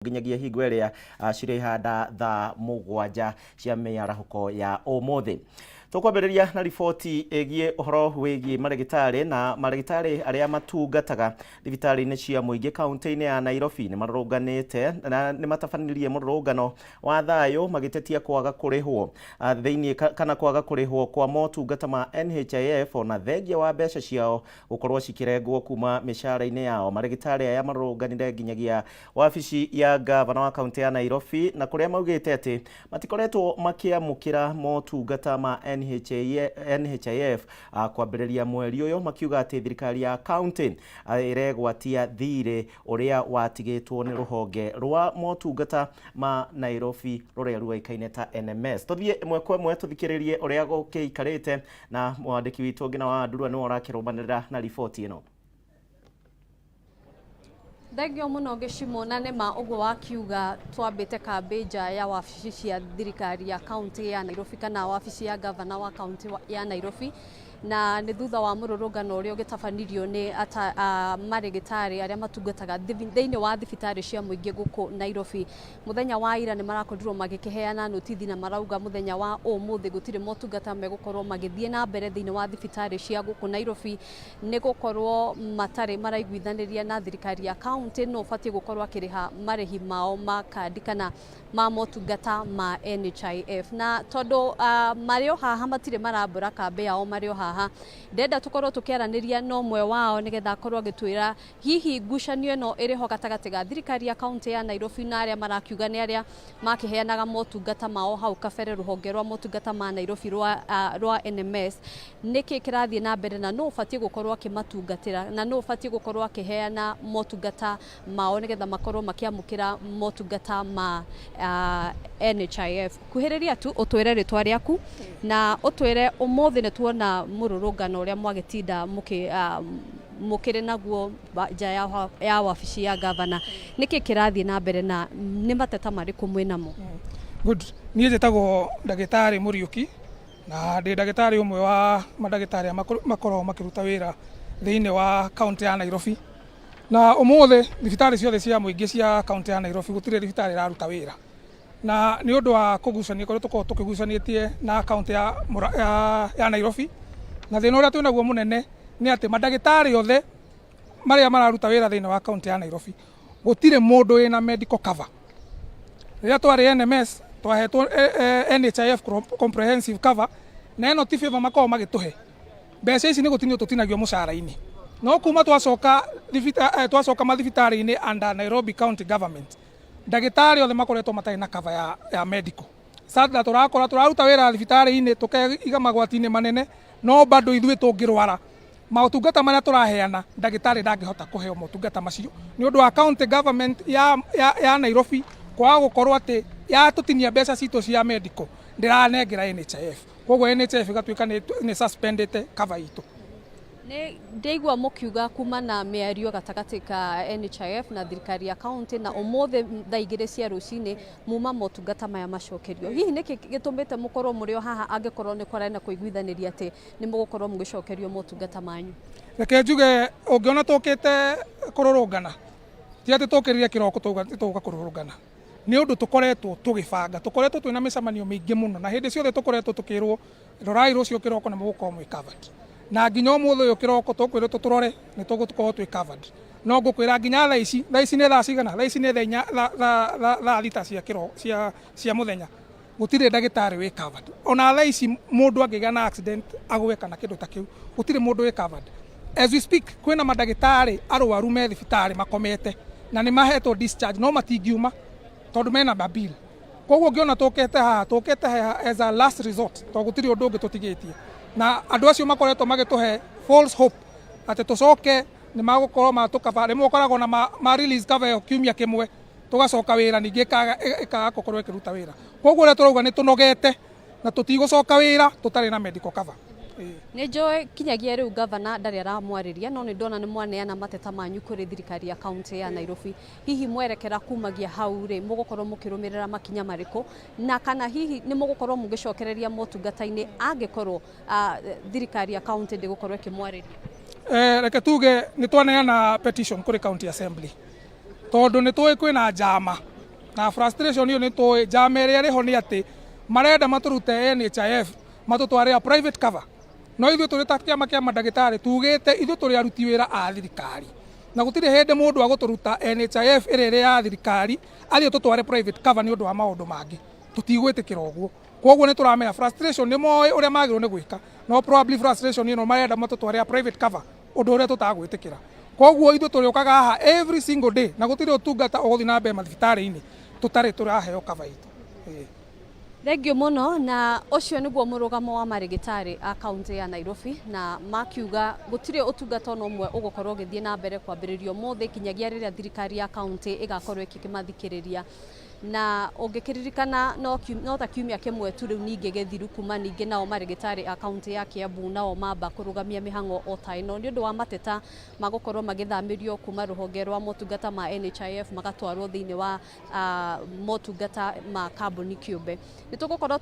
Nginyagia hingo ĩrĩa cirĩhanda thaa 7 cia mĩarahũko ya ũmũthĩ. Tũkwambĩrĩria na riboti ĩgiĩ ũhoro wĩgiĩ marĩgĩtarĩ na marĩgĩtarĩ arĩa matungataga thibitarĩ-inĩ cia mũingĩ kaunti-inĩ ya Nairobi nĩ marũrũnganĩte na nĩ matabanirie mũrũrũngano wa thayũ magĩtetia kwaga kũrĩhwo thĩinĩ kana kwaga kũrĩhwo kwa motungata ma NHIF ona thengia wa mbeca ciao gũkorwo cikĩrengwo kuma mĩcara-inĩ yao. Marĩgĩtarĩ aya marũrũnganire nginyagia wabici ya gavana wa kaunti ya Nairobi na kũrĩa maugĩte atĩ matikoretwo makĩamũkĩra motungata ma NHIF kwambĩrĩria mweri ũyũ, makiuga atĩ thirikari ya kaunti ĩregwatia thirĩ ũrĩa watigĩtwo nĩ rũhonge rwa motungata ma Nairobi rũrĩa ruoĩkaine ta NMS. Tũthiĩ ĩmwe kwa ĩmwe tũthikĩrĩrie ũrĩa gũkĩikarĩte na mwandĩki witũ Ngina wa Ndurua nĩwe ũrakĩrũmanĩrĩra na riboti ĩno. Thengio mũno Gĩcimo, na nĩma ũguo wakiuga, twambĩte kambĩ nja ya wabici cia thirikari ya kaunti ya Nairobi kana wabici ya gavana wa kaunti ya Nairobi, na nĩ thutha wa mũrũrũngano ũrĩa ũgĩtabanirio nĩ marĩgĩtarĩ arĩa matungataga thĩinĩ wa thibitarĩ cia mũingĩ gũkũ Nairobi. Mũthenya wa ira nĩ marakorirwo magĩkĩheana notithi na marauga mũthenya wa ũmũthĩ gũtirĩ motungata megũkorwo magĩthiĩ na mbere thĩinĩ wa thibitarĩ cia gũkũ Nairobi, nĩ gũkorwo matarĩ maraiguithanĩria na thirikari ya kaunti no ũbatiĩ gũkorwo akĩrĩha marĩhi mao ma kandi kana ma motungata ma NHIF. Na tondũ marĩ o haha matirĩ marambũra kambĩ yao, marĩ o haha, ndenda tũkorwo tũkĩaranĩria na ũmwe wao nĩgetha akorwo agĩtwĩra hihi ngucanio ĩno ĩrĩ ho gatagatĩ ga thirikari ya kaunti ya Nairobi na arĩa marakiuga nĩ arĩa makĩheanaga motungata mao hau kabere, rũhonge rwa motungata ma Nairobi rwa NMS, nĩkĩ kĩrathiĩ na mbere na nũ ũbatiĩ gũkorwo akĩmatungatĩra na nũ ũbatiĩ gũkorwo akĩheana motungata mao nĩgetha makorwo makĩamũkĩra motungata ma NHIF. Kuhĩrĩria tu ũtwĩre rĩtwa rĩaku na ũtwĩre ũmũthĩ nĩ tuona mũrũrũngano ũrĩa mwagĩtinda mũkĩrĩ naguo nja ya wabici ya gavana, nĩkĩ kĩrathiĩ na mbere na nĩ mateta marĩkũ mwĩ namo? Good. Niĩ njĩtagwo ndagĩtarĩ Mũriũki na ndĩ ndagĩtarĩ ũmwe wa mandagĩtarĩ arĩa makoragwo makĩruta wĩra thĩinĩ wa kaunti ya Nairobi. Na ũmũthĩ thibitarĩ ciothe cia mũingĩ cia kaunti ya Nairobi gũtirĩ thibitarĩ ĩraruta wĩra. Na nĩ ũndũ wa kũgucania kũrĩa tũkoragwo tũkĩgucanĩtie na kaunti ya Nairobi. Na thĩna ũrĩa twĩnaguo mũnene nĩ atĩ mandagĩtarĩ othe marĩa mararuta wĩra thĩinĩ wa kaunti ya Nairobi gũtirĩ mũndũ wĩna medical cover. Rĩrĩa twarĩ NMS twahetwo NHIF comprehensive cover, na ĩno ti favor makoragwo magĩtũhe. Mbeca ici nĩ gũtinio tũtinagio mũcara-inĩ, no kuma twacoka mathibitarĩ-inĩ under Nairobi County Government, ndagĩtarĩ othe makoretwo matarĩ na cover ya medical. Sasa tũrakora tũraruta wĩra thibitarĩ-inĩ tũkeiga magwati-inĩ manene, no bado ithuĩ tũngĩrwara motungata marĩa tũraheana ndagĩtarĩ ndangĩhota kũheo motungata macio nĩ ũndũ wa county government ya Nairobi kwaga gũkorwo atĩ yatũtinia mbeca citũ cia medical ndĩranengera NHIF, koguo NHIF ĩgatuĩka nĩ suspendete cover itũ. Nĩ ndĩigua mũkiuga kuma na mĩario gatagatĩ ka NHIF na thirikari ya kaunti, na ũmũthĩ thaa 2 cia rũcinĩ muma motungata maya macokerio. Hihi nĩkĩ gĩtũmĩte mũkorwo mũrĩ o haha angĩkorwo nĩ kwarĩ na kũiguithanĩria atĩ nĩ mũgũkorwo mũgĩcokerio motungata manyu? Reke njuge, ũngĩona tũkĩte kũrũrũngana, ti atĩ tũkĩrire kĩroko tũgũka kũrũrũngana, nĩ ũndũ tũkoretwo tũgĩbanga, tũkoretwo twĩna mĩcemanio mĩingĩ mũno, na hĩndĩ ciothe tũkoretwo tũkĩrwo rorai rũciũ kĩroko nĩ mũgũkorwo mwĩ covered, na nginya ũmũthĩ ũyũ kĩroko tũkwĩrwo tũtũrore nĩ tũgũkorwo twĩ covered. No ngũkwĩra nginya thaa ici, thaa ici nĩ thaa cigana? Thaa ici nĩ thaa 4, thaa 6 cia kĩro cia mũthenya, gũtirĩ ndagĩtarĩ wĩ covered. Ona thaa ici mũndũ angĩgĩa na accident agwe kana kĩndũ ta kĩu, gũtirĩ mũndũ wĩ covered. As we speak, kwĩna mandagĩtarĩ arwaru me thibitarĩ makomete na nĩ mahetwo discharge no matingiuma tondũ mena mabill. Koguo ũngĩona tũkĩte haha, tũkĩte haha as a last resort tondũ gũtirĩ ũndũ ũngĩ tũtigĩtie, na andũ acio makoretwo magĩtũhe false hope atĩ tũcoke nĩ magũkorwo matũkaba. Rĩmwe ũkoragwo na ma release cover ĩyo kiumia kĩmwe, tũgacoka wĩra ningĩ ĩkaga gũkorwo ĩkĩruta wĩra. Koguo ũrĩa tũrauga nĩ tũnogete na tũtigũcoka wĩra tũtarĩ na medical cover. Nĩ njũĩ kinyagia rĩu gavana ndarĩ aramwarĩria, no nĩ ndona nĩ mwaneana mateta manyu kũrĩ thirikari ya kaunti ya Nairobi. Hihi mwerekera kumagia hau rĩ, mũgũkorwo mũkĩrũmĩrĩra makinya marĩkũ, na kana hihi nĩ mũgũkorwo mũgĩcokereria motungata-inĩ angĩkorwo thirikari ya kaunti ndĩgũkorwo ĩkĩmwarĩria? Reke tuge nĩ twaneana petition kũrĩ county assembly. Tondu nĩ tũĩ kwĩna njama na frustration ĩyo nĩ tũĩ njama ĩrĩa ĩrĩho nĩ atĩ marenda matũrute NHIF matũtware a private cover. No ithuĩ tũrĩ ta kĩama kĩa mandagĩtarĩ tugĩte ithuĩ tũrĩ aruti wĩra a thirikari na gũtirĩ hĩndĩ mũndũ agũtũruta NHIF ĩrĩa ĩrĩ ya thirikari athiĩ tũtware private cover nĩ ũndũ wa maũndũ mangĩ. Tũtigwĩtĩkĩra ũguo. Koguo nĩ tũramenya frustration nĩ moĩ ũrĩa magĩrĩirwo nĩ gwĩka, no probably frustration ĩno marenda matũtware a private cover, ũndũ ũrĩa tũtagwĩtĩkĩra. Koguo ithuĩ tũrĩũkaga haha every single day na gũtirĩ ũtungata ũgũthiĩ na mbere mathibitarĩ-inĩ tũtarĩ tũraheo cover itũ. Thengio mũno. Na ũcio nĩguo mũrũgamo wa marĩgĩtarĩ a kaunti ya Nairobi, na makiuga gũtirĩ ũtungata ona ũmwe ũgũkorwo ũgĩthiĩ na mbere kwambĩrĩrio ũmũthĩ kinyagia rĩrĩa thirikari ya kaunti ĩgakorwo ĩkĩmathikĩrĩria. Na ũngĩkĩririkana no ta kiumia kĩmwe tu rĩu ningĩ gĩthiru kuma ningĩ nao marĩgĩtarĩ a kaunti ya Kiambu nao mamba kũrũgamia mĩhang'o o ta ĩno nĩ ũndũ wa mateta ma gũkorwo magĩthamĩrio kuma rũhonge rwa motungata ma NHIF magatwarwo thĩinĩ wa motungata ma kambuni kĩũmbe. Nĩ tũgũkorwo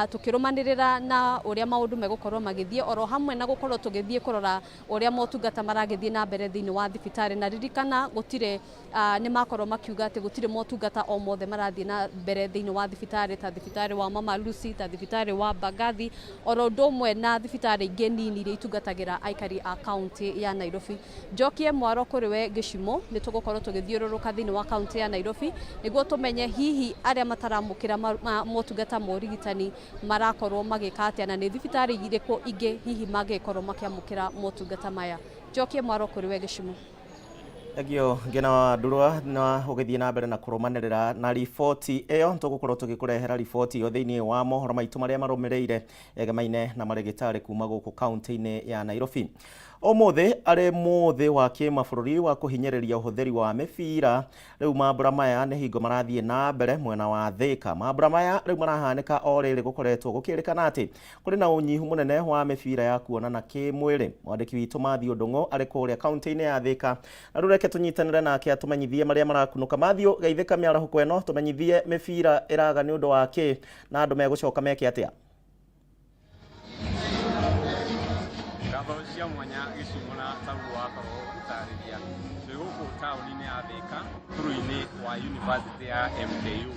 tũkĩrũmanĩrĩra na ũrĩa maũndũ megũkorwo magĩthiĩ oro hamwe na gũkorwo tũgĩthiĩ kũrora ũrĩa motungata maragĩthiĩ na mbere thĩinĩ wa thibitarĩ. Na ririkana gũtirĩ nĩ makorwo makiuga atĩ gũtirĩ motungata o mothe marathiĩ na mbere thĩinĩ wa thibitarĩ ta thibitarĩ wa Mama Lucy, ta thibitarĩ wa Mbagathi, oro ũndũ ũmwe na thibitarĩ ingĩ nini iria itungatagĩra aikari a kaunti ya Nairobi. Njokie mwaro kũrĩ we Gĩcimo, nĩ tũgũkorwo tũgĩthiũrũrũka thĩinĩ wa kaunti ya Nairobi nĩguo tũmenye hihi arĩa mataramũkĩra motungata ma ũrigitani marakorwo magĩka atĩa na nĩ thibitarĩ irĩkũ ingĩ hihi mangĩkorwo makĩamũkĩra motungata maya. Njokie mwaro kũrĩ we Gĩcimo. Thengio Ngina wa Ndurwa na ũgĩthiĩ na mbere na kũrũmanĩrĩra na riboti ĩyo. Tũgũkorwo tũgĩkũrehera riboti ĩyo thĩinĩ wa mohoro maitũ marĩa marũmĩrĩire egemaine na marĩgĩtarĩ kuma gũkũ kaunti-inĩ ya Nairobi. Ũmũthĩ arĩ mũthĩ wa kĩmabũrũri wa kũhinyĩrĩria ũhũthĩri wa mĩbira. Rĩu mambura maya nĩ hingo marathiĩ na mbere mwena wa Thĩka. Mambura maya rĩu marahanĩka o rĩrĩ gũkoretwo gũkĩrĩkana atĩ kũrĩ na ũnyihu mũnene wa mĩbira ya kuonana kĩmwĩrĩ. Mwandĩki witũ Matthew Ndung'u arĩ kũrĩa kaunti-inĩ ya Thĩka, na rĩu reke tũnyitanĩre nake atũmenyithie marĩa marakunũka. Matthew, geithĩka mĩarahũko ĩno, tũmenyithie mĩbira ĩraga nĩ ũndũ wa kĩ na andũ megũcoka meke atĩa. Ngatho cia mwanya Gĩcimo, na taguo wakorwo ũgĩtarĩria, twĩ gũkũ taũni-inĩ ya Thĩka, thukuru-inĩ wa University ya MKU,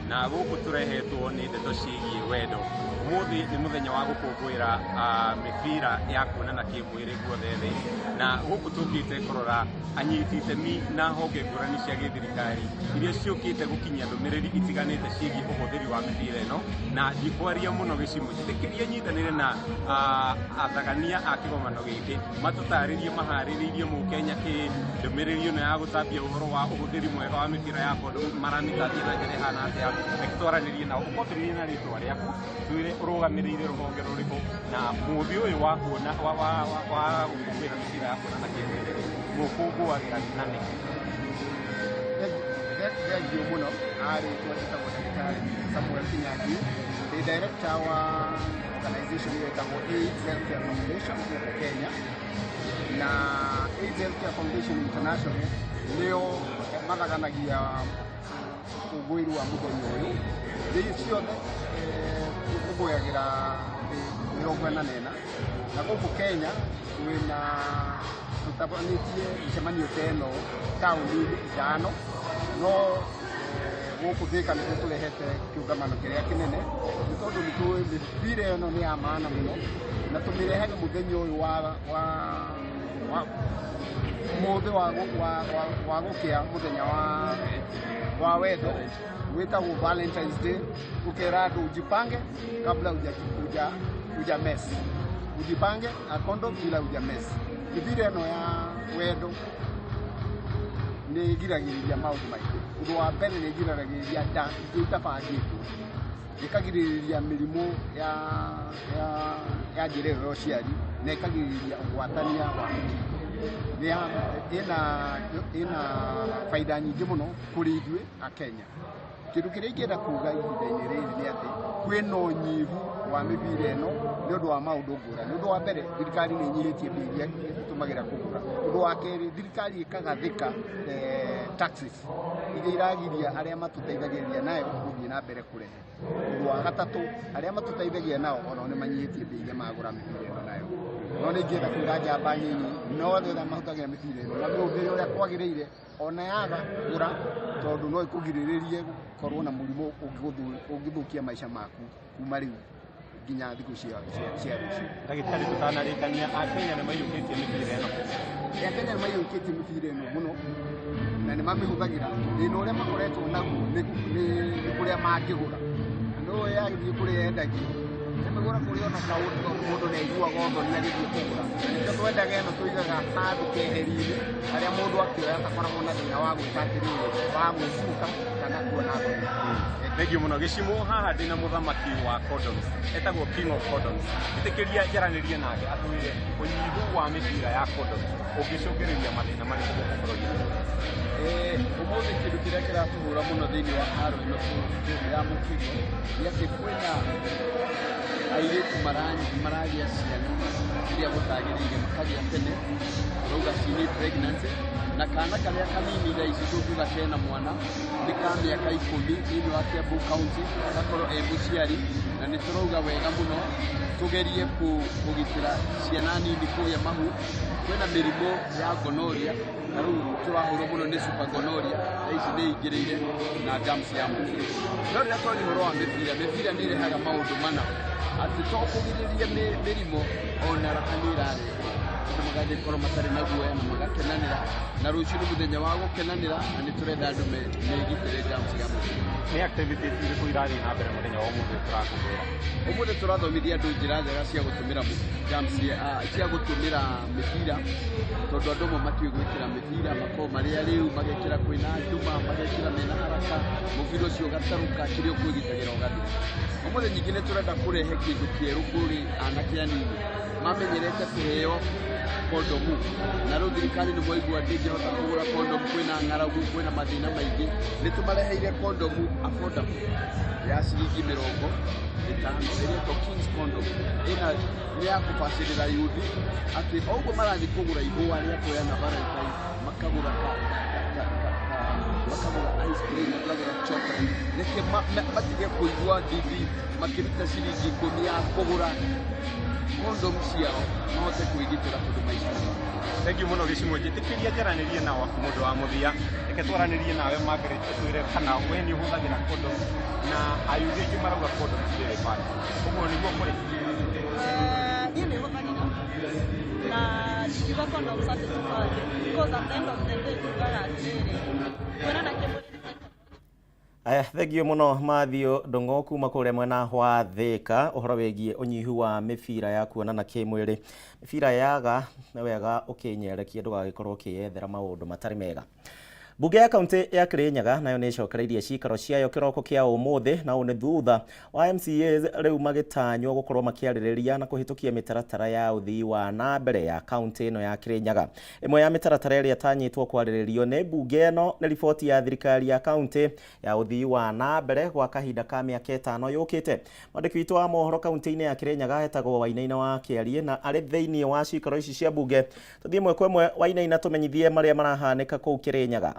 na gũkũ tũrehetwo nĩ ndeto ciĩgiĩ wendo. Ũmũthĩ nĩ mũthenya wa gũkũngũĩra mĩbira ya kuonana kĩmwĩrĩ guothe thĩ, na gũkũ tũkĩte kũrora anyiti itemi na honge ngũrani cia gĩthirikari iria ciũkĩte gũkinyia ndũmĩrĩri itiganĩte ciĩgiĩ ũhũthĩri wa mĩbira ĩno. Na ndikwaria mũno Gĩcimo, njĩtĩkĩrie nyitanĩre na athagania a kĩgomano gĩkĩ matũtarĩrie maharĩrĩirie mũkenya kĩ ndũmĩrĩri ĩno ya gũtambia ũhoro wa ũhũthĩri mwega wa mĩbira ya kondomu maramĩtambia na njĩra ĩhana atĩa. Reke twaranĩrie nao. Ũkwambĩrĩria na rĩtwa rĩaku, twĩre ũrũgamĩrĩire rũhonge rũrĩkũ, na mũthĩ ũyũ wa kuona wa gũkũngũĩra mĩbira ya kuonana kĩmwĩrĩ mũkũngũagĩra na nĩkĩ? Thengio mũno. Arĩtwa njĩtagwo ndagĩtarĩ Samuel Kinyanjui, ndĩ director wa organization ĩyo ĩtagwo AIDS Healthcare Foundation gũkũ Kenya. Na AIDS Healthcare Foundation International nĩo mathaganagia ũkũngũĩri wa mũthenya ũyũ thĩ ciothe. Tũkũngũyagĩra thĩ 44, na gũkũ Kenya twĩna tũtabanĩtie mĩcemanio ta ĩno taũni-inĩ 5, no gũkũ Thĩka nĩkuo tũrehete kĩũngamano kĩrĩa kĩnene, nĩ tondũ nĩ tũĩ mĩbira ĩno nĩ ya maana mũno, na tũmĩrehage mũthenya ũyũ wa mũthĩ wa gũkĩa mũthenya wa wendo wĩtagwo Valentine's Day, tukera andũ ujipange kabla uja mess, ujipange na condom bila uja mess. Mĩbira ĩno ya wendo nĩ ĩgiragĩrĩria maũndũ maingĩ. Ũndũ wa mbere, nĩ ĩgiragĩrĩria nda ingĩ itabangĩtwo, ĩkagirĩrĩria mĩrimũ ya njĩra ĩyo ya ũciari, na ĩkagirĩrĩria ũgwatania wa mũkingo. Ĩna baida nyingĩ mũno kũrĩ ithuĩ a Kenya. Kĩndũ kĩrĩa ingĩenda kuga ihinda-inĩ rĩrĩ nĩ atĩ kwĩna ũnyihu wa mĩbira ĩno nĩ ũndũ wa maũndũ ngũrani. Ũndũ wa mbere, thirikari nĩ ĩnyihĩtie mbia iria ĩtũmagĩra kũgũra. Ũndũ wa kerĩ, thirikari ĩkagathĩka taxes iria iragiria arĩa matũteithagĩrĩria nayo gũthiĩ na mbere kũrehe. Ũndũ wa gatatũ, arĩa matũteithagia nao onao nĩ manyihĩtie mbia iria magũra mĩbira ĩno nayo. No nĩ ingĩenda kwĩra njamba nyinyi no othe arĩa mahũthagĩra mĩbira ĩno mamĩhũthĩre ũrĩa kwagĩrĩire, ona yaga gũra, tondũ no ĩkũgirĩrĩrie gũkorwo na mũrimũ ũngĩthũkia maica maku kuma rĩu nginya thikũ cia rũciũ. Ndagĩtarĩ, tũtanarĩkania, Akenya nĩ maiyũkĩtie mĩbira ĩno? Akenya nĩ maiyũkĩtie mĩbira ĩno mũno na nĩ mamĩhũthagĩra. Thĩna ũrĩa makoretwo naguo nĩ kũrĩa mangĩgũra. No yagĩthiĩ kũrĩa yendagio, kũmĩgũra kũrĩ ona kaũndũ mũndũ nĩ aiguaga ũthoni agĩthiĩ kũgũra. Nĩkĩo twendaga ĩno tũigaga handũ keheri-inĩ harĩa mũndũ akĩoya atakoragwo na thĩna wa gwĩka atĩrĩrĩ, wa gwĩcuka kana kuona thoni. Thengiũ mũno. Gĩcimũ haha ndĩna mũthamaki wa condoms, etagwo King of Condoms. Ĩtĩkĩria njaranĩrie nake atwĩre ũnyihu wa mĩbira ya condoms ũngĩcũngĩrĩria mathĩna marĩkũ gũkũ bũrũri-inĩ. Ũmũthĩ kĩndũ kĩrĩa kĩratũhũra mũno thĩinĩ wa haro ĩno ya mũkingo nĩ atĩ kwĩna airĩtu maragĩa ciana rĩrĩa gũtagĩrĩire, makagĩa tene, tũrauga teenage pregnancy, na kana karĩa kanini thaa ici tũngiuga kena mwana nĩ ka mĩaka 10 thĩinĩ wa Kiambu County, agakorwo e mũciari, na nĩ tũrauga wega mũno tũgerie kũgitĩra ciana nini kũgĩa mahu. Kwĩna mĩrimũ ya gonorrhea, na rĩu tũrahũrwo mũno nĩ super gonorrhea, thaa ici nĩ ĩingĩrĩire na germs ya mũkingo. No rĩrĩa twaria ũhoro wa mĩbira, mĩbira nĩ ĩrehaga maũndũ mana, atĩ to kũgirĩrĩria mĩrimũ, ona raha nĩ ĩrarehe, andũ magagĩkorwo matarĩ na guoya na magakenanĩra, na rũciũ nĩ mũthenya wa gũkenanĩra, na nĩ tũrenda andũ megitĩre germs ya mũkingo. Nĩ activities irĩkũ irathiĩ na mbere mũthenya wa ũmũthĩ tũrakũngũĩra? Ũmũthĩ tũrathomithia andũ njĩra njega cia gũtũmĩra germs, cia gũtũmĩra mĩbira, tondũ andũ amwe matiũĩ gwĩkĩra mĩbira, makoragwo marĩ arĩu, magekĩra kwĩna nduma, magekĩra mena haraka, mũbira ũcio ũgatarũka, kĩrĩa ũkwĩgitagĩra ũgathira. Ũmũthĩ ningĩ nĩ tũrenda kũrehe kĩndũ kĩerũ kũrĩ anake anini mamenyerete kũheo kondomu, na rĩu thirikari nĩ mwaigua ndĩngĩhota kũgũra kondomu, kwĩna ng'aragu, kwĩna mathĩna maingĩ. Nĩ tũmareheire kondomu affordable ya ciringi 50 ĩrĩa ĩtagwo Kings Condom. Ĩna nĩ ya kũbacĩrĩra yuthi atĩ o ũguo marathiĩ kũgũra ihũa rĩa kuoya na Valentine, makagũra makagũra ice cream, makagũra chocolate, reke matige kũigua thithi makĩruta ciringi 10 ya kũgũra condom ciao, mahote kwĩgitĩra tondũ maica nĩ mega. Thengiũ mũno Gĩcimũ. Njĩtĩkĩria njaranĩrie na mũndũ wa mũthia. Reke twaranĩrie nawe Margaret, ũtwĩre kana we nĩ ũhũthagĩra condom, na ayuthi aingĩ marauga condom ndĩrĩ bad, ũguo nĩguo kũrĩ? Niĩ nĩ hũthagĩra na ndingiuga condoms atĩ ti bad, because at the end of the day tugaga atĩrĩrĩ, kuonana kĩmwĩrĩ nĩ Aya, thengio mũno Matthew Ndung'u kuma kũrĩa mwena wa Thika, ũhoro wĩgiĩ ũnyihu wa mĩbira ya kuonana kĩmwĩrĩ. Mĩbira yaga nĩ wega ũkĩnyerekia ndũgagĩkorwo ũkĩyethera maũndũ matarĩ mega. Mbunge ya kaunti ya Kirinyaga nayo nĩ ĩcokereirie cikaro ciayo kĩroko kĩa ũmũthĩ, na ũũ nĩ thutha wa MCAs rĩu magĩtanywo gũkorwo makĩarĩrĩria na kũhĩtũkia mĩtaratara ya ũthii wa na mbere ya kaunti ĩno ya Kirinyaga. Ĩmwe ya mĩtaratara ĩrĩa ĩtanyĩtwo kwarĩrĩrio nĩ mbunge ĩno nĩ riboti ya thirikari ya kaunti ya ũthii wa na mbere gwa kahinda ka mĩaka 5 yũkĩte. Mwandĩki witũ wa mohoro kaunti-inĩ ya Kirinyaga etagwo Wainaina wa Kĩarie na arĩ thĩinĩ wa cikaro ici cia mbunge. Tũthiĩ ĩmwe kwa ĩmwe, Wainaina, tũmenyithie marĩa marahanĩka kũu Kirinyaga.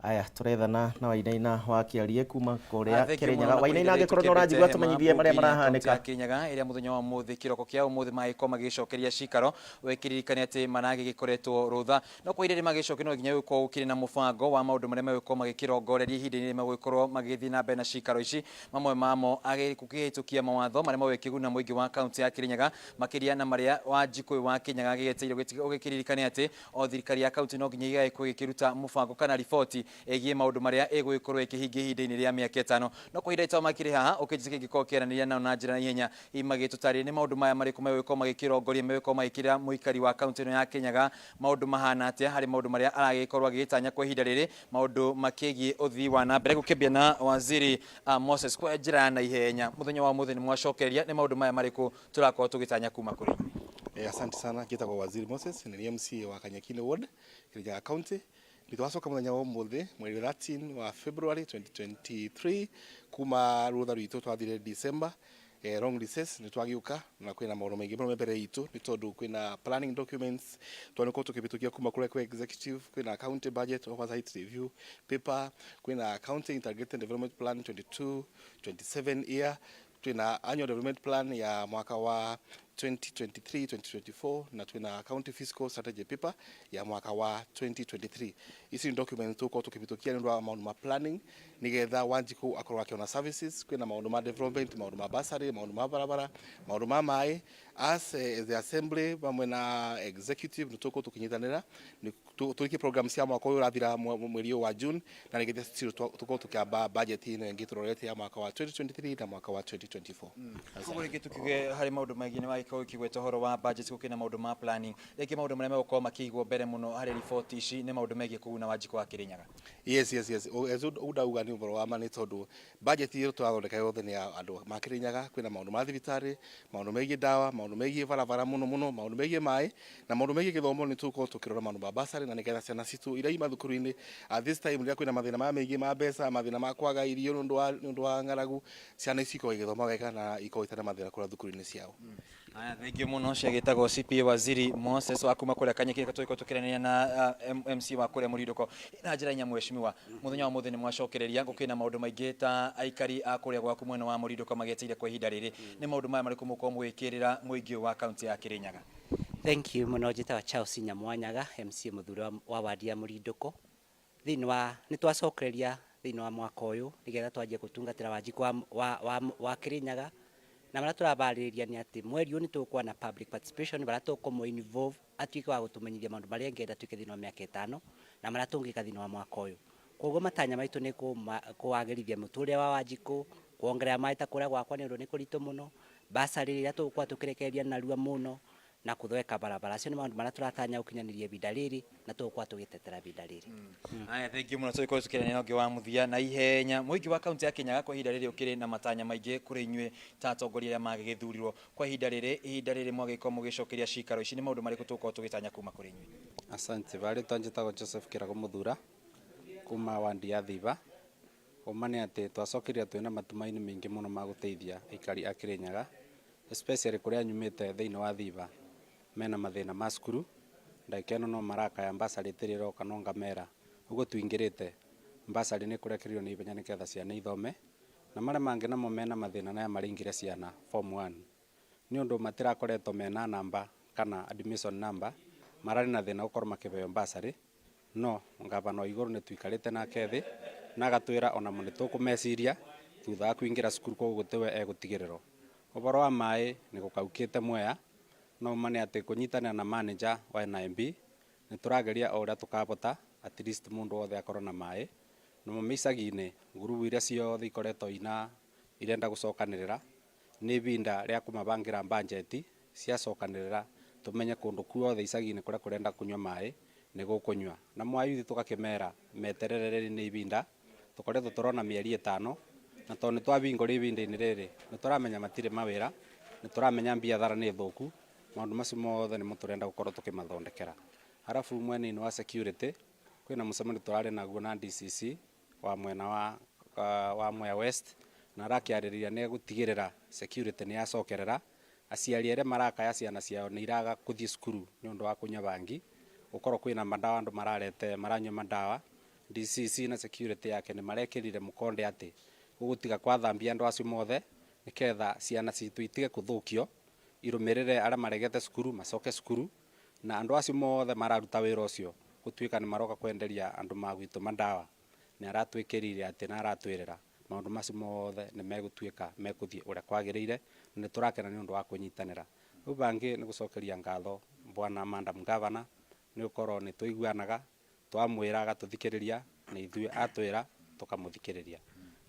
Aya, tũrethana na Wainaina wa Kĩarie kuma kũrĩa Kĩrĩnyaga. Wainaina, angĩkorwo nĩ ũranjigua, tũmenyithie marĩa marahanĩka. Kirinyaga ĩrĩa mũthenya wa mũthĩ kĩroko kĩa ũmũthĩ magĩkorwo magĩcokeria cikaro, wĩkĩririkane atĩ maragĩgĩkoretwo rũtha no kwa ihinda magĩcokia, no nginya gũkorwo gũkĩrĩ na mũbango wa maũndũ marĩa megũkorwo magĩkĩrongoreria ihinda-inĩ rĩrĩa megũgĩkorwo magĩthiĩ na mbere na cikaro ici, mamwe mamo gũkĩhĩtũkia mawatho marĩa megũgĩkĩguna mũingĩ wa kaunti ya Kirinyaga, makĩria na marĩa Wanjikũ wa Kĩnyaga agĩgĩteire. Ũgĩkĩririkane atĩ o thirikari ya kaunti no nginya ĩgagĩkorwo ĩgĩkĩruta mũbango kana riboti ĩgiĩ maũndũ marĩa ĩgũgĩkorwo ĩkĩhingia ihinda-inĩ rĩa mĩaka 5. No kwa ihinda itao makĩrĩ haha, ũkĩnjĩtĩkia ingĩkorwo kĩaranĩria nao na njĩra na ihenya, hihi magĩtũtarĩrie nĩ maũndũ maya marĩkũ megũgĩkorwo magĩkĩrongoria, megũgĩkorwo magĩkĩra mũikari wa kaunti ĩno ya Kĩnyaga maũndũ mahana atĩa harĩ maũndũ marĩa aragĩkorwo agĩgĩtanya kwa ihinda rĩrĩ, maũndũ makĩgiĩ ũthii wa na mbere. Gũkĩambia na waziri Moses, kwa njĩra ya naihenya, mũthenya wa ũmũthĩ nĩ mwacokereria, nĩ maũndũ maya marĩkũ tũrakorwo tũgĩtanya kuma kũrĩ inyuĩ? Asante sana. Ngĩtagwo Waziri Moses, nĩ MCA wa Kanyakine Ward, Kirinyaga County. Nĩ twacoka mũthenya wa ũmũthĩ mweri 13 wa February 2023 kuma rũtha rwitũ twathire December. Long recess nĩ twagiũka na kwĩna maũndũ maingĩ mũno me mbere itũ, nĩ tondũ kwĩna planning documents twanĩkorwo tũkĩhĩtũkia kuma kũrĩa kwĩ executive, kwĩna county budget oversight review paper, kwĩna county integrated development plan 22 27 year, twina annual development plan ya mwaka wa 2023 2024, na twina county fiscal strategy paper ya mwaka wa 2023. Ici ni documents tukorwo tukihitukia ni undu wa maundu ma planning nigetha Wanjiku akorwo akiona services. Kwina maundu ma development, maundu ma bursary, maundu ma barabara, maundu ma maĩ. As the assembly pamwe na executive nĩ tũkorwo tũkĩnyitanĩra tũrĩkie program cia mwaka ũyũ ũrathira mweri ũyũ wa June, na nĩgetha still tũkorwo tũkĩamba budget ĩno ĩngĩ tũrorete ya mwaka wa 2023 na mwaka wa 2024. Koguo rĩngĩ tukiuge harĩ maũndũ maingĩ nĩ wagĩkorwo ũkĩgweta ũhoro wa budget, gũkĩrĩ na maũndũ ma planning, rĩngĩ maũndũ marĩa megũkorwo makĩigwo mbere mũno harĩ riboti ici nĩ maũndũ megiĩ kũguna Wanjikũ wa Kĩrĩnyaga. Yes. As ũndauga nĩ ũhoro wa ma, nĩ tondũ budget ĩyo tũrathondeka yothe nĩ ya andũ ma Kĩrĩnyaga. Kwĩna maũndũ ma thibitarĩ, maũndũ megiĩ ndawa, maũndũ megiĩ barabara, mũno mũno maũndũ megiĩ maĩ na maũndũ megiĩ gĩthomo. Nĩ tũgũkorwo tũkĩrora maũndũ ma bursary na nĩgetha ciana citũ iria i mathukuru-inĩ at this time, rĩrĩa kwĩna mathĩna maya maingĩ ma mbeca, mathĩna ma kwaga irio nĩ ũndũ wa ng'aragu, ciana ici ikorwo igĩthoma wega na ikorwo itarĩ na mathĩna kũrĩa thukuru-inĩ ciao. Aya, thengiũ mũno. Ciagĩtagwo CPA Waziri Moses wa kuma kũrĩa Kanyeki, tũgĩkorwo tũkĩranĩria na MC wa kũrĩa Mũrindũko na njĩra inya. Mheshimiwa, mũthenya wa mũthĩ nĩ mwacokereria gũkĩrĩ na maũndũ maingĩ ta aikari a kũrĩa gwaku mwena wa Mũrindũko magĩeteire kwa ihinda rĩrĩ. Nĩ maũndũ maya marĩkũ mũkorwo mũgĩkĩrĩra mũingĩ wa kaunti ya Kĩrĩnyaga? Thank you mũno. Njĩtagwo Charles Nyamwanyaga, MC mũthure wa wadi ya Mũrindũko. Thĩinĩ wa nĩ twacokereria thĩinĩ wa mwaka ũyũ nĩgetha twanjie gũtungatĩra Wanjikũ wa Kĩrĩnyaga, na marĩa tũrabarĩrĩria nĩ atĩ mweri ũyũ nĩ tũgũkorwo na public participation barĩa tũkũmũ involve atuĩke wa gũtũmenyithia maũndũ marĩa angĩenda twĩke thĩinĩ wa mĩaka 5 na marĩa tũngĩka thĩinĩ wa mwaka ũyũ. Koguo matanya maitũ nĩ kũwagĩrithia mũtũrĩre wa Wanjikũ, kuongerera maĩ ta kũrĩa gwakwa nĩ ũndũ nĩ kũritũ mũno, bursary ĩrĩa tũgũkorwo tũkĩrekereria narua mũno, na kũthondeka barabara. Acio nĩ maũndũ marĩa tũratanya gũkinyanĩria ihinda rĩrĩ na tũgũkorwo tũgĩtetera ihinda rĩrĩ. Aya, thengiũ mũno. Tũgĩkorwo tũkĩrania ũngĩ wa mũthia na ihenya, mũingĩ wa kaunti ya Kĩnyaga kwa ihinda rĩrĩ ũkĩrĩ na matanya maingĩ kũrĩ inyuĩ ta atongoria arĩa magĩgĩthurirwo kwa ihinda rĩrĩ mwagĩkorwo mũgĩcokeria cikaro ici. Nĩ maũndũ marĩkũ tũgũkorwo tũgĩtanya kuma kũrĩ inyuĩ? Asante. Barĩtwa njĩtagwo Joseph Kĩrago Mũthura kuma wandi ya Thiba. Ũma nĩ atĩ twacokeria twĩna matumaini maingĩ mũno ma gũteithia aikari a Kĩrĩnyaga, especially kũrĩa nyumĩte thĩinĩ wa Thiba mena mathĩna ma cukuru. Ndagĩka ĩno no marakaya bursary ĩtĩrĩ ĩroka, no ngamera ũguo tuingĩrĩte bursary nĩ kũrekererio nĩ ihenya nĩgetha ciana ithome, na marĩa mangĩ namo mena mathĩna naya maraingĩra ciana form 1 nĩ ũndũ matirakoretwo mena namba kana admission number, mararĩ na thĩna gũkorwo makĩheo bursary. No ngavana wa igũrũ nĩ tuikarĩte nake thĩ na agatwĩra onamo nĩ tũkũmeciria thutha wa kũingĩra cukuru, koguo gũtiwe egũtigĩrĩrwo. Ũhoro wa maĩ nĩ gũkaukĩte Mwea, no ma nĩ atĩ kũnyitanĩra na manager wa NIMB nĩ tũrageria o ũrĩa tũkabota at least mũndũ wothe akorwo na maĩ. Namo icagi-inĩ ngurubu iria ciothe ikoretwo ina irenda gũcokanĩrĩra nĩ ibinda rĩa kũmabangĩra budget ciacokanĩrĩra, tũmenye kũndũ kuothe icagi-inĩ kũrĩa kũrenda kũnyua maĩ nĩ gũkũnyua. Na mwayuthi tũgakĩmera meterere, rĩrĩ nĩ ibinda tũkoretwo tũrona mĩeri 5, na tondũ nĩ twabingũra ibinda-inĩ rĩrĩ nĩ tũramenya matirĩ mawĩra, nĩ tũramenya biathara nĩ thũku, maũndũ macio mothe nĩmo tũrenda gũkorwo tũkĩmathondekera. Arabu mwena-inĩ wa security kwĩna mũcemanio tũrarĩ naguo na DCC wa mwena wa Mwea West, na arakĩarĩrĩria nĩ gũtigĩrĩra security nĩ yacokerera. Aciari arĩa marakaya ciana ciao nĩ iraga gũthiĩ cukuru nĩ ũndũ wa kũnyua bangi, gũkorwo kwĩna madawa, andũ mararete maranyua madawa, DCC na security yake nĩ marekĩrire mũkonde atĩ gũgũtiga kwathambia andũ acio mothe nĩgetha ciana citũ itige kũthũkio, irũmĩrĩre arĩa maregete cukuru macoke cukuru, na andũ acio mothe mararuta wĩra ũcio gũtuĩka nĩ maroka kwenderia andũ ma gwitũ madawa. Nĩ aratwĩkĩrire atĩ na aratwĩrĩra maũndũ macio mothe nĩ megũtuĩka mekũthiĩ ũrĩa kwagĩrĩire, na nĩ tũrakena nĩ ũndũ wa kũnyitanĩra. Rĩu bangĩ nĩ gũcokeria ngatho bwana Madam Governor nĩ gũkorwo nĩ tũiguanaga, twamwĩra agatũthikĩrĩria na ithuĩ atwĩra tũkamũthikĩrĩria.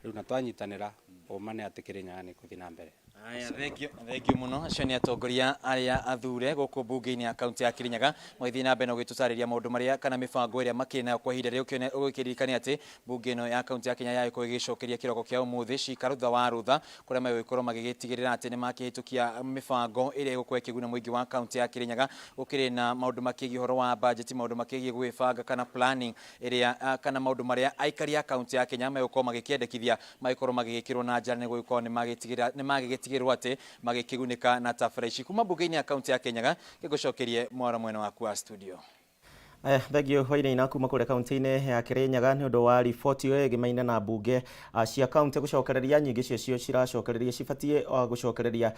Rĩu na twanyitanĩra, ũma nĩ atĩ Kĩrĩnyaga nĩ ĩgũthiĩ na mbere. Aya, thank you mũno. Acio nĩ atongoria arĩa athure gũkũ mbunge-inĩ ya kaunti ya Kirinyaga magĩthiĩ na mbere na gũgĩtũtarĩria maũndũ marĩa kana mĩbango ĩrĩa makĩrĩ nayo kwa ihinda rĩrĩ. Ũgĩkĩririkania atĩ mbunge ĩno ya kaunti ya Kenya yagĩkorwo ĩgĩcokeria kĩroko kĩa ũmũthĩ cikaro thutha wa rũtha kũrĩa magũgĩkorwo magĩgĩtigĩrĩra atĩ nĩ makĩhĩtũkia mĩbango ĩrĩa ĩgũkorwo ĩkĩguna mũingĩ wa kaunti ya Kirinyaga. Gũkĩrĩ na maũndũ makĩgiĩ ũhoro wa budget, maũndũ makĩgiĩ gwĩbanga kana planning ĩrĩa kana maũndũ marĩa aikari a kaunti ya Kenya megũkorwo magĩkĩendekithia magĩkorwo magĩgĩkĩrwo na njĩra nĩ gũgĩkorwo nĩ magĩtigĩrĩra. magũtigĩrĩrwo atĩ magĩkĩgunĩka na tabarĩra ici. Kuma mbunge-inĩ ya kaunti ya Kirinyaga, ngĩgũcokerie mwaro mwena waku wa studio. Thengiũ Wainaina kuma kũrĩa kaunti-inĩ ya Kirinyaga nĩ ũndũ wa riboti ĩyo ĩgĩmaine na mbunge cia kaunti gũcokereria nyingĩ ciacio ciracokereria cibatiĩ gũcokereria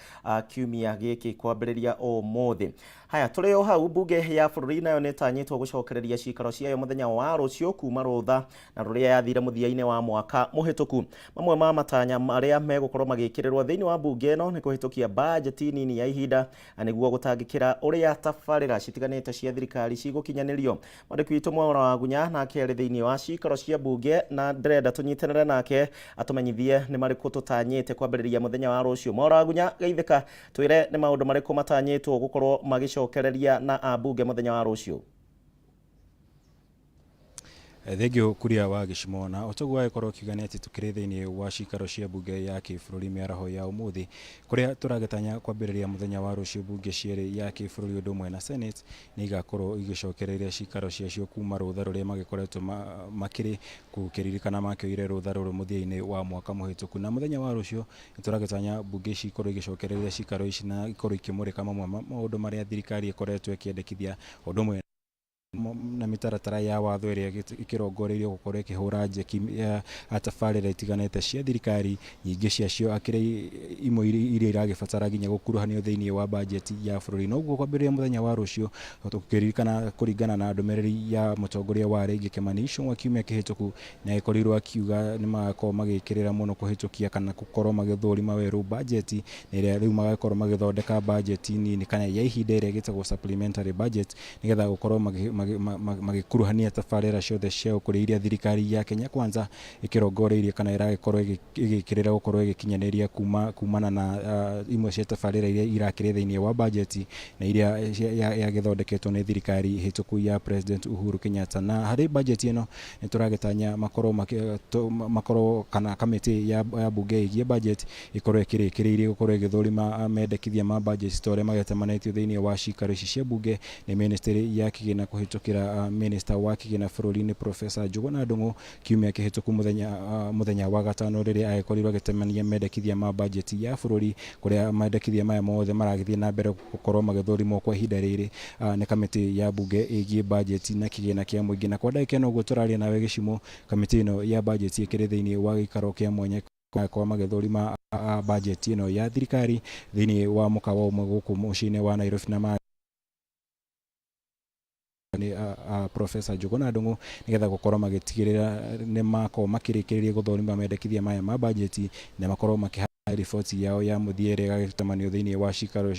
kiumia gĩkĩ kwambĩrĩria ũmũthĩ. Haya, tũrĩ o hau, mbunge ya bũrũri nayo nĩ ĩtanyĩtwo gũcokereria cikaro ciayo mũthenya wa rũciũ kuma rũtha na rũrĩa yathire mũthia-inĩ wa mwaka mũhĩtũku. Mamwe ma matanya marĩa megũkorwo magĩkĩrĩrwo thĩinĩ wa mbunge ĩno nĩ kũhĩtũkia bajeti nini ya ihinda nĩguo gũtangĩkĩra ũrĩa tabarĩra citiganĩte cia thirikari cigũkinyanĩrio. Mwandĩki witũ Mwaura wa Gunya nake arĩ thĩinĩ wa cikaro cia mbunge na ndĩrenda tũnyitanĩre nake atũmenyithie nĩ marĩkũ tũtanyĩte kwambĩrĩria mũthenya wa rũciũ. Mwaura wa Gunya, geithĩka, twĩre nĩ maũndũ marĩkũ matanyĩtwo gũkorwo magĩcokereria na ambunge mũthenya wa rũciũ. Thengio Kuria wa Gĩcimo, na otoguo agĩkorwo akiuga nĩ atĩ tũkĩrĩ thĩinĩ wa cikaro cia mbunge ya kĩbũrũri mĩaraho ya ũmũthĩ, kũrĩa tũragĩtanya kwambĩrĩria mũthenya wa rũciũ mbunge cierĩ ya kĩbũrũri ũndũ ũmwe na Senate nĩ igakorwo igĩcokereria cikaro ciacio kuma rũtha rũrĩa magĩkoretwo makĩrĩ gũkĩririkana makĩoire rũtha rũrũ mũthia-inĩ wa mwaka mũhĩtũku. Na mũthenya wa rũciũ nĩ tũragĩtanya mbunge ici ikorwo igĩcokereria cikaro ici na ikorwo ikĩmũrĩka mamwe ma maũndũ marĩa thirikari ĩkoretwo ĩkĩendekithia ũndũ ũmwe na mĩtaratara ya watho ĩrĩa ĩkĩrongoreirio gũkorwo ĩkĩhũra njeki ya tabarĩra itiganĩte cia thirikari, nyingĩ ciacio akĩrĩ imwe iria iragĩbatara nginya gũkuruhanio thĩinĩ wa bajeti ya bũrũri. Noguo kwambĩrĩria mũthenya wa rũciũ tũkĩririkana kũringana na ndũmĩrĩri ya mũtongoria wa rĩngĩ Kimani Ichung'wa kiumia kĩhĩtũku, nĩ agĩkorirwo akiuga nĩ magakorwo magĩkĩrĩra mũno kũhĩtũkia kana gũkorwo magĩthũrima werũ bajeti, na ĩrĩa rĩu magakorwo magĩthondeka bajeti nini kana ya ihinda ĩrĩa ĩgĩtagwo supplementary budget, nĩgetha gũkorwo magĩkuruhania tabarĩra ciothe cia ũkũria iria thirikari ya Kenya Kwanza ĩkĩrongoreirie kana ĩragĩkorwo ĩgĩkĩrĩra gũkorwo ĩgĩkinyanĩria kumana na imwe cia tabarĩra iria irakĩrĩ thĩinĩ wa bajeti na iria yagĩthondeketwo nĩ thirikari hĩtũku ya President Uhuru Kenyatta. Na harĩ bajeti ĩno nĩ tũragĩtanya makorwo kana kamĩtĩ ya mbunge ĩgiĩ budget ĩkorwo ĩkĩrĩkĩrĩirie gũkorwo ĩgĩthũrima mendekithia ma budget ta ũrĩa magĩtamanĩtio thĩinĩ wa cikaro ici cia mbunge nĩ ministry ya kĩgĩna kũhĩtũkĩra minister wa kĩgĩna bũrũri-inĩ Professor Njuguna Ndung'u kiumia kĩhĩtũku mũthenya wa gatano rĩrĩa agĩkorirwo agĩtemania mendekithia ma bajeti ya bũrũri, kũrĩa mendekithia maya mothe maragĩthiĩ na mbere gũkorwo magĩthũrimwo kwa ihinda rĩrĩ nĩ kamĩtĩ ya mbunge ĩgiĩ bajeti na kĩgĩna kĩa mũingĩ. Na kwa ndagĩka ĩno ũguo tũraria nawe Gĩcimo, kamĩtĩ ĩno ya bajeti ĩkĩrĩ thĩinĩ wa gĩikaro kĩa mwanya kwa magĩthũrima bajeti ĩno ya thirikari thĩinĩ wa mũkawa ũmwe gũkũ mũciĩ-inĩ wa Nairobi, na nĩ Professor Njuguna Ndung'u nĩgetha gũkorwo magĩtigĩrĩra nĩ makorwo makĩrĩkĩrĩria gũthũrima mendekithia maya ma bajeti na makorwo makĩha riboti yao ya mũthia ĩrĩa ĩgagĩtamanio thĩinĩ wa cikaro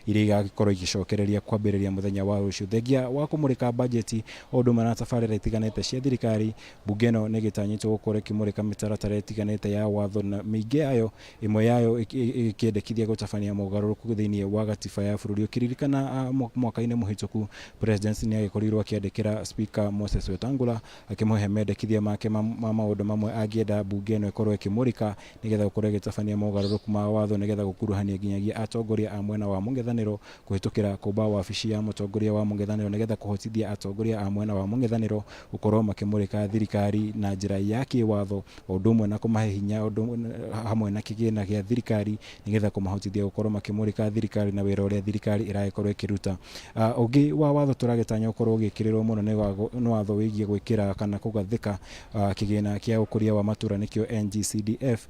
iria igagĩkorwo igĩcokereria kwambĩrĩria mũthenya wa rũciũ. Thengia wa kũmũrĩka bajeti o ũndũ ũmwe na tabarĩra itiganĩte cia thirikari, mbunge ĩno nĩ ĩgĩtanyĩtwo gũkorwo ĩkĩmũrĩka mĩtaratara ĩtiganĩte ya watho na mĩingĩ yayo ĩmwe yayo ĩkĩendekithia gũtabania mogarũrũku thĩinĩ wa gatiba ya bũrũri. Ũkĩririkana mwaka-inĩ mũhĩtũku President nĩ agĩkorirwo akĩandĩkĩra Speaker Moses Wetangula akĩmũhe mendekithia make ma maũndũ mamwe angĩenda mbunge ĩno ĩkorwo ĩkĩmũrĩka nĩgetha gũkorwo ĩgĩtabania mogarũrũku ma watho nĩgetha gũkuruhania nginyagia atongoria a mwena wa mũng'ethanĩro kũhĩtũkĩra kũmba wabici ya mũtongoria wa mũng'ethanĩro nĩgetha kũhotithia atongoria a mwena wa mũng'ethanĩro gũkorwo makĩmũrĩka thirikari na njĩra ya kĩwatho o ũndũ ũmwe na kũmahe hinya ũndũ hamwe na kĩgĩna gĩa thirikari nĩgetha kũmahotithia gũkorwo makĩmũrĩka thirikari na wĩra ũrĩa thirikari ĩragĩkorwo ĩkĩruta. Ũngĩ wa watho tũragĩtanya ũkorwo ũgĩkĩrĩrwo mũno nĩ watho wĩgiĩ gwĩkĩra kana kũgathĩka kĩgĩna kĩa ũkũria wa matũra nĩkĩo NGCDF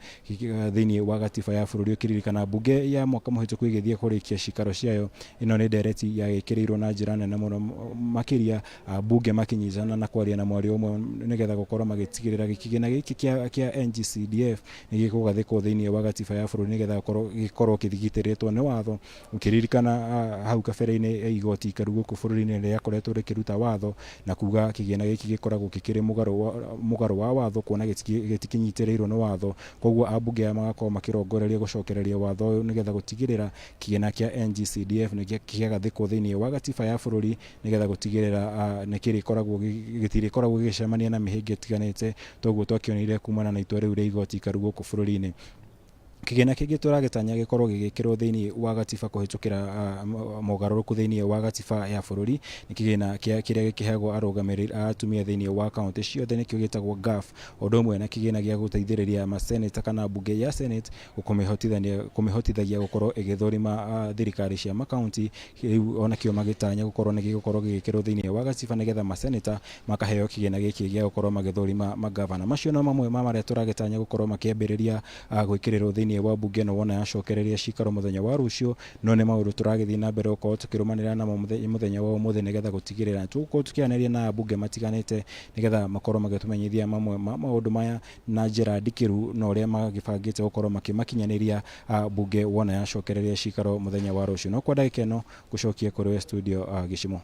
thĩinĩ wa gatiba ya bũrũri. Ũkĩririkana mbunge ya mwaka mũhĩtũku ĩgĩthiĩ kũrĩkia cikaro ciayo, ĩno nĩ ndereti yagĩkĩrĩirwo na njĩra nene mũno makĩria mbunge makĩnyitana na kwaria na mwario ũmwe nĩgetha gũkorwo magĩtigĩrĩra kĩgĩna gĩkĩ kĩa NGCDF nĩ gĩkũgathĩkwo thĩinĩ wa gatiba ya bũrũri nĩgetha gĩkorwo kĩgitĩrĩtwo nĩ watho. Ũkĩririkana hau kabere-inĩ igoti ikaru gũkũ bũrũri-inĩ rĩakoretwo rĩkĩruta watho na kuga kĩgĩna gĩkĩ gĩkoragwo gĩkĩrĩ mũgarũ wa watho kuona gĩtikĩnyitĩrĩirwo nĩ watho, koguo ambunge aya magakorwo makĩrongoreria gũcokereria watho ũyũ nĩgetha gũtigĩrĩra kĩgĩna kĩa NGCDF nĩ kĩagathĩkwo thĩinĩ wa gatiba ya bũrũri nĩgetha gũtigĩrĩra gĩtirĩkoragwo gĩgĩcemania na mĩhĩnga ĩtiganĩte toguo twakĩonire kumana na itua rĩu rĩa igoti ikaru gũkũ bũrũri-inĩ. Kĩgĩna kĩngĩ tũragĩtanya gĩkorwo gĩgĩkĩrwo thĩinĩ wa gatiba kũhĩtũkĩra mogarũrũku thĩinĩ wa gatiba ya bũrũri nĩ kĩgĩna kĩrĩa gĩkĩheagwo arũgamĩrĩri a atumia thĩinĩ wa kaunti ciothe, nĩkĩo gĩtagwo GAF, ũndũ ũmwe na kĩgĩna gĩa gũteithĩrĩria maseneta kana mbunge ya Senate kũmĩhotithagia gũkorwo ĩgĩthũrima thirikari cia makaunti. Rĩu onakĩo magĩtanya gũkorwo nĩ gĩgũkorwo gĩgĩkĩrwo thĩinĩ wa gatiba nĩgetha maseneta makaheo kĩgĩna gĩkĩ gĩa gũkorwo magĩthũrima magavana. Macio no mamwe ma marĩa tũragĩtanya gũkorwo makĩambĩrĩria gwĩkĩrĩrwo thĩinĩ wa mbunge ĩno wona yacokereria cikaro mũthenya wa rũciũ. No nĩ maũndũ tũragĩthiĩ na mbere gũkorwo tũkĩrũmanĩra namo mũthenya wa ũmũthĩ nĩgetha gũtigĩrĩra tũgũkorwo tũkĩaranĩria na ambunge matiganĩte nĩgetha makorwo magĩtũmenyithia mamwe ma maũndũ maya na njĩra ndikĩru na ũrĩa magĩbangĩte gũkorwo makĩmakinyanĩria mbunge wona yacokereria cikaro mũthenya wa rũciũ. No kwa ndagĩka ĩno gũcokia kũrĩ we studio Gĩcimo.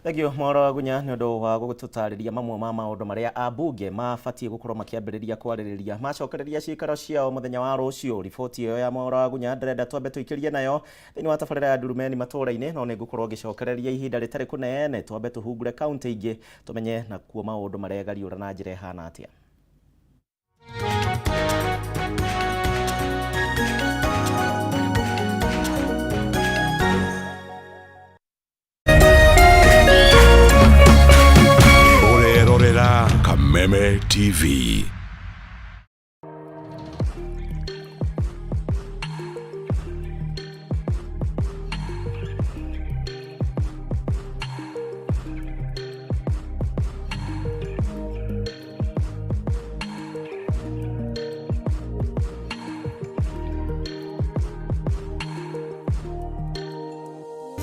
Thengio Mwaura Wagunya nĩ ũndũ wa gũtũtarĩria mamwe ma maũndũ marĩa ambunge mabatiĩ gũkorwo makĩambĩrĩria kwarĩrĩria macokereria cikaro ciao mũthenya wa rũciũ. Riboti ĩyo ya Mwaura Wagunya ndĩrenda twambe tũikĩrie nayo thĩinĩ wa tabarĩra ya Ndurumeni matũũra-inĩ, no nĩ ngũkorwo ngĩcokereria ihinda rĩtarĩ kũnene twambe tũhungure kaunti ingĩ tũmenye nakuo maũndũ maregariũra na njĩra ĩhana atĩa. Ũrerorera Kameme TV.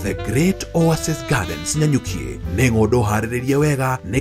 The Great Oasis Gardens Nanyuki nĩ ng'ũndũ harĩrĩrie wega nĩ